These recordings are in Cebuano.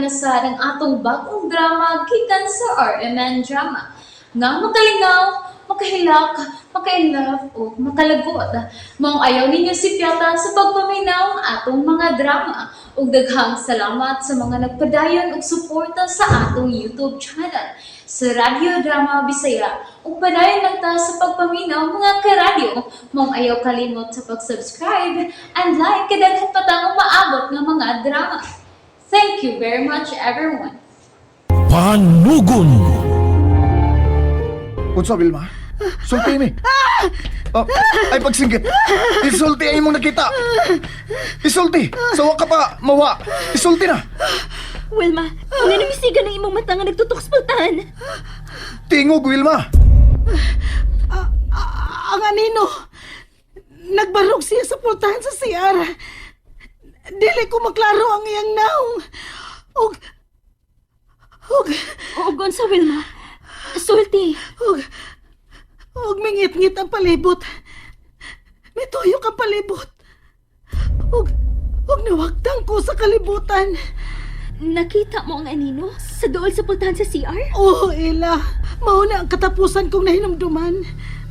na sa ang atong bagong drama gikan sa RMN Drama. Nga makalingaw, makahilak, makainlove o makalagot. Maong ayaw ninyo sipyata sa pagpaminaw ang atong mga drama. Ug daghang salamat sa mga nagpadayon og suporta sa atong YouTube channel sa Radyo Drama Bisaya. Ug padayon lang ta sa pagpaminaw, mga karadyo. Maong ayaw kalimot sa pag-subscribe and like kay daghan pa tang umaabot nga mga drama. Thank you very much, everyone. Panugon. Unsa, Vilma? Sulti mi. Oh, ay pagsinggit. Isulti ay imong nakita. Isulti. Sawa ka pa mawa. Isulti na. Wilma, nanamisigan ang imong mata nga nagtutok sa pultahan. Tingog, Wilma. Ang anino, nagbarog siya sa pultahan sa CR. Dili ko maklaro ang iyang naong. Og, og, Og unsa, Wilma? Sulti. og, og mingit-ngit ang palibot. Mituyok ang palibot. Og, og nawagtang ko sa kalibutan. Nakita mo ang anino sa dool sa pultahan sa CR? Oh, Ella, mao na ang katapusan kong nahinumduman.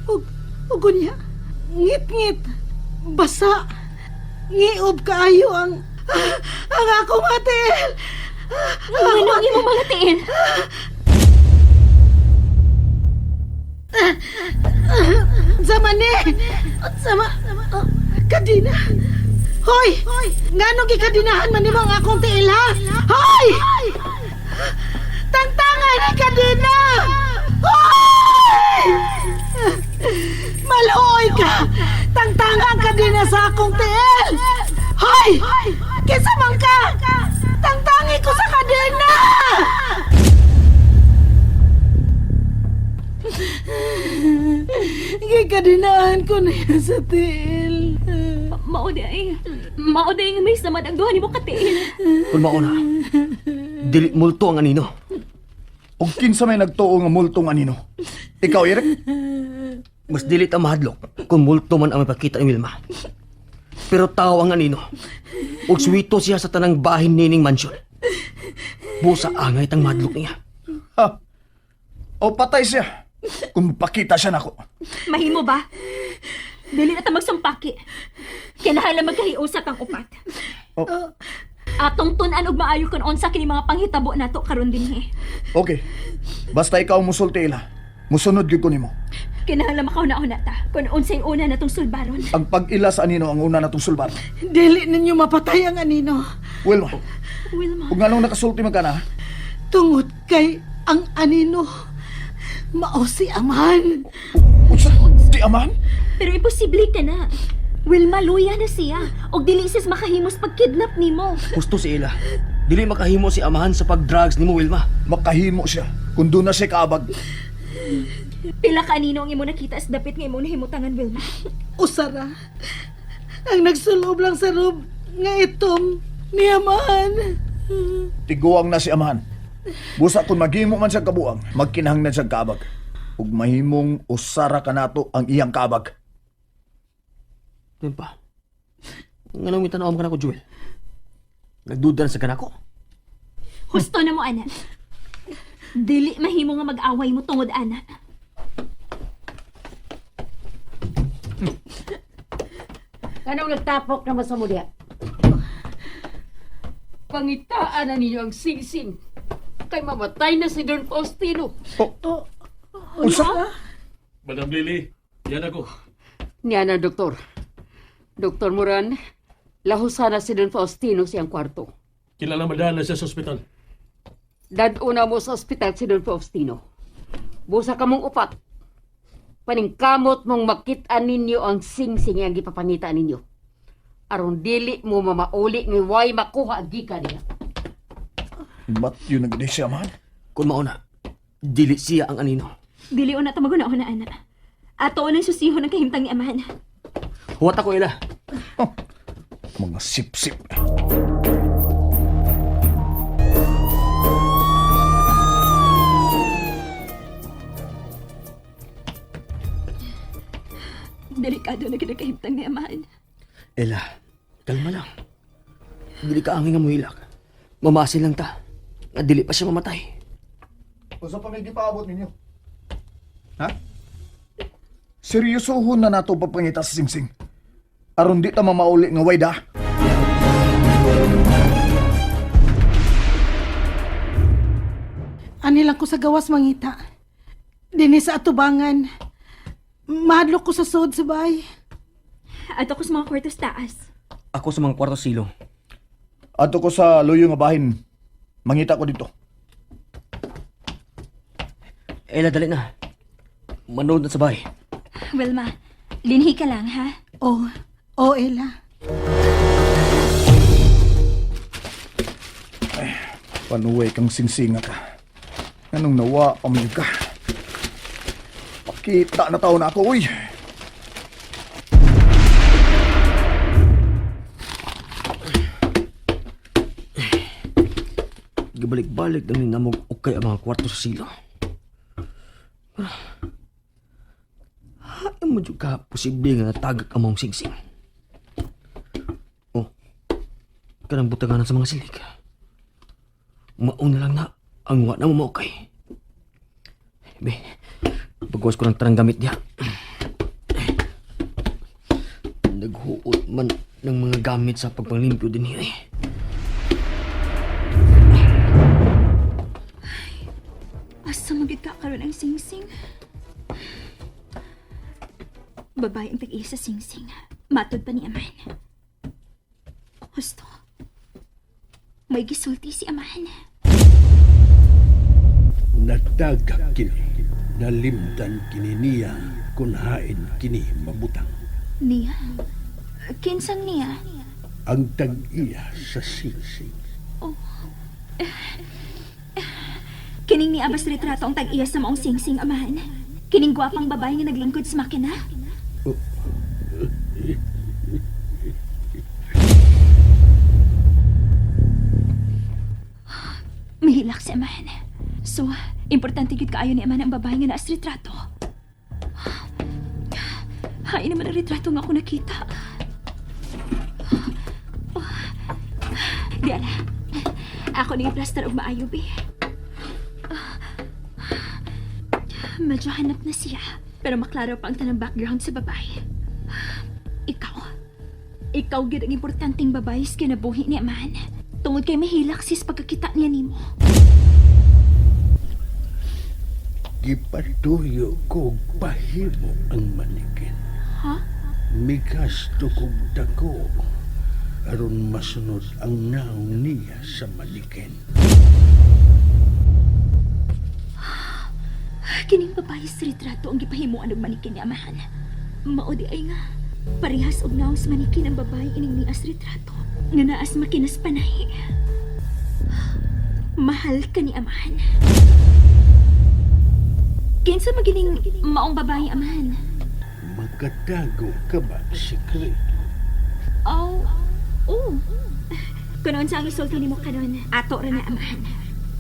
Og, og unya, ngit-ngit, basa, ngiob kaayo ang akong atiil. Ano ang imong mga tiil? Sama ni! Sama, oh, kadina! Hoy! Nganong gikadinahan man nimo ang akong tiil, ha? Hoy! Tangtangan ni kadina! Hoy! Malhoy ka! Tangtangan kadina sa akong tiil! Hoy! Kinsa man ka? Tangtangi ko sa kadena! Gikadinaan ko na yan sa tiil. Mao di ay. Mao di ay nga may samad ang duha nimo ka tiil. Kung mauna, dili multo ang anino. Og kinsa may nagtuo nga multong anino? Ikaw, Eric? Mas dili ta mahadlok kung multo man ang mapakita ni Wilma. Pero tao ang anino. Ug suwito siya sa tanang bahin nining mansyon. Busa angay tang mahadlok niya. Ha? O patay siya. Kung pakita siya nako. Mahimo ba? Dili na ta magsumpaki. Kinahanglan magkahiusap ang upat. Oh. Atong tun-an og maayo kun unsa kini mga panghitabo nato karon dinhi. Okay. Basta ikaw musulti ila. Musunod gyud ko nimo. Kinahanglan makauna-una ta kun unsay una natong sulbaron. Ang pag-ila sa anino ang una natong sulbar. Dili ninyo mapatay ang anino. Wilma, Wilma, ug nganong nakasulti man ka na? Tungod kay ang anino, mao si Aman. Unsa? Di aman? Pero imposible ka na. Wilma, luya na siya. Og dili sis makahimos pagkidnap nimo. Gusto si Ila. Dili makahimo si amahan sa pag-drugs nimo, Wilma. Makahimo siya. Kung doon na siya kaabag. Pila ka anino ang imo nakita sa dapit nga imong nahimutangan, Wilma. Usara, ang nagsulob lang sa room nga itom ni Aman. Tiguang na si amahan. Busa kung maghimo man siya kabuang, magkinahanglan siya kaabag. Ug mahimong usara kanato ang iyang kaabag. Yun pa. Nganong mitanaw ka nako, Joel? Nagduda na sa kanako. Husto na mo, ana. Dili mahimo nga mag-away mo tungod, ana. Anong nagtapok naman sa muli? Pangitaan na ninyo ang singsing. Kay mamatay na si Don Faustino. Oh. Unsa? Madam Lily, yan ako. Niya na, doktor. Doktor Moran, lahusan na si Don Faustino siyang kwarto. Kilala madala siya sa ospital. Daduna mo sa ospital si Don Faustino. Busa ka mong upat. Paningkamot mong makita ninyo ang singsing ang gipapangita ninyo. Aron dili mo mamauli ni way makuha ang gika niya. Ba't yun ang siya, amahan? Kung mauna, dili siya ang anino. Dili una ta maguna-una, ana. Ato nang susihon ang kahimtang ni amahan. Huwat ako, Ila. Mga sip-sip. Delikado na gid ang kahimtang ni amahan. Ella, kalma lang. Dili ka angin nga muhilak. Mamasin lang ta. Nga dili pa siya mamatay. Unsa pa may gipaabot ninyo? Ha? Seryosohon na nato pagpangita sa singsing. Aron di ta mamauli nga wayda. Ani lang ko sa gawas mangita. Dini sa atubangan. Mahadlok ko sa sud sa bahay. Ato ko sa mga kwartos taas. Ako sa mga kwarto silong. Adto ko sa luyo nga bahin. Mangita ko dito. Ella, dali na. Manood na sa bahay. Wilma, linhi ka lang ha. Oh, oh Ella. Panuway kang singsinga ka. Anong nawa pamayag ka? Pakita na tao na ako, uy! Gibalik-balik na ninamog ukay ang mga kwarto sa silong. Hain mo dyan ka posible nga natagak ang mong singsing. Oh, kanang butanganan sa mga silig. Mauna lang na ang wa na mo maukay. Be, pagwas ko ng tarang gamit niya. Naghuot man ng mga gamit sa pagpanglimpyo din niya eh. Asa magid ka karon ang singsing? Babae ang tag-iya sa singsing. Matod pa ni Aman. Husto. May gisulti si Aman. Natagak kini, nalimtan kini niya kung hain kini mabutang. Niya? Kinsang niya? Ang tag-iya sa singsing. Kining ni Abbas retrato ang tag-iya sa maong singsing, Aman. Kining gwapang babae nga naglingkod sa makina. Mahilak si Aman. So, importante gid kaayo ni Aman ang babae nga naas retrato. Hain naman ang retrato nga ako nakita. Di ala. Ako ning plaster og maayo, be. Medyo hanap na siya. Pero maklaro pa ang tanang background sa babae. Ikaw. Ikaw gid ang importanteng babae sa kinabuhi ni Aman. Tungod kay mahilak sis pagkakita niya nimo. Gipatuyo ko pahimo ang manikin. Ha? Migasto kog dako aron masunod ang naong niya sa manikin. Kining babae sa retrato ang gipahimuan og manikin ni Amahan. Mao di ay nga. Parehas og naong sa manikin ang babae ining nias retrato. Nga naas makinas panahi. Mahal ka ni Amahan. Kinsa magining maong babae, Amahan? Magkatago ka ba sikreto? Oh, oh. Kunon sa ang isulti nimo karon, ato ra na Amahan.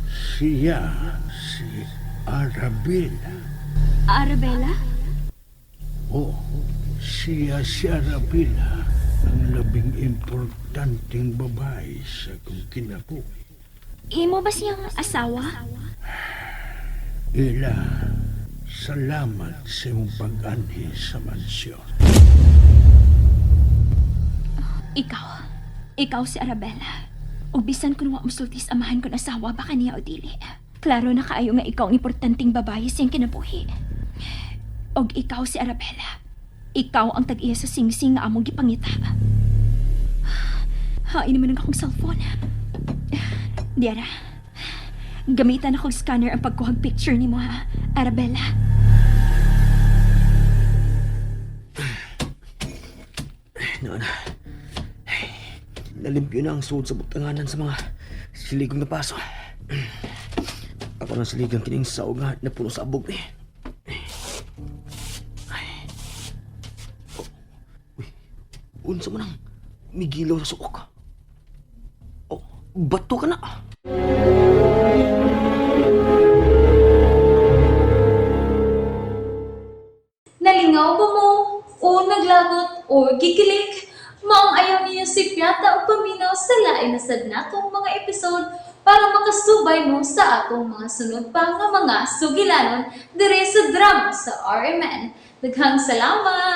Siya si Arabella. Arabella? Oo, siya si Arabella ang labing importanteng babae sa kong kinabuhi. Imo ba siyang asawa? Ila, salamat sa imong pag-anhi sa mansyon. Ikaw. Ikaw si Arabella. Ug bisan kun wa mosulti sa amahan kon asawa baka niya o dili. Klaro na kaayo nga ikaw ang importanteng babae sa iyang kinabuhi. Og ikaw si Arabella. Ikaw ang tag-iya sa singsing nga among gipangita. Hain naman ang akong cellphone. Diara. Gamitan akong scanner ang pagkuhag picture nimo ha, Arabella. Noon. Nalimpyo na ang suod sa butanganan sa mga siligong na paso. Ako na siligang kining saog nga napuno sa abog eh. Ay. Oh. Uy, unsa mo nang migilaw sa suok. Oh, bato ka na. Nalingaw ba mo? O naglagot o gikilig? Maong ayaw niya si Piata o paminaw sa lain. lain na sad natong mga episode para makasubay mo sa atong mga sunod pa nga mga sugilanon diri sa drama sa RMN. Daghang salamat!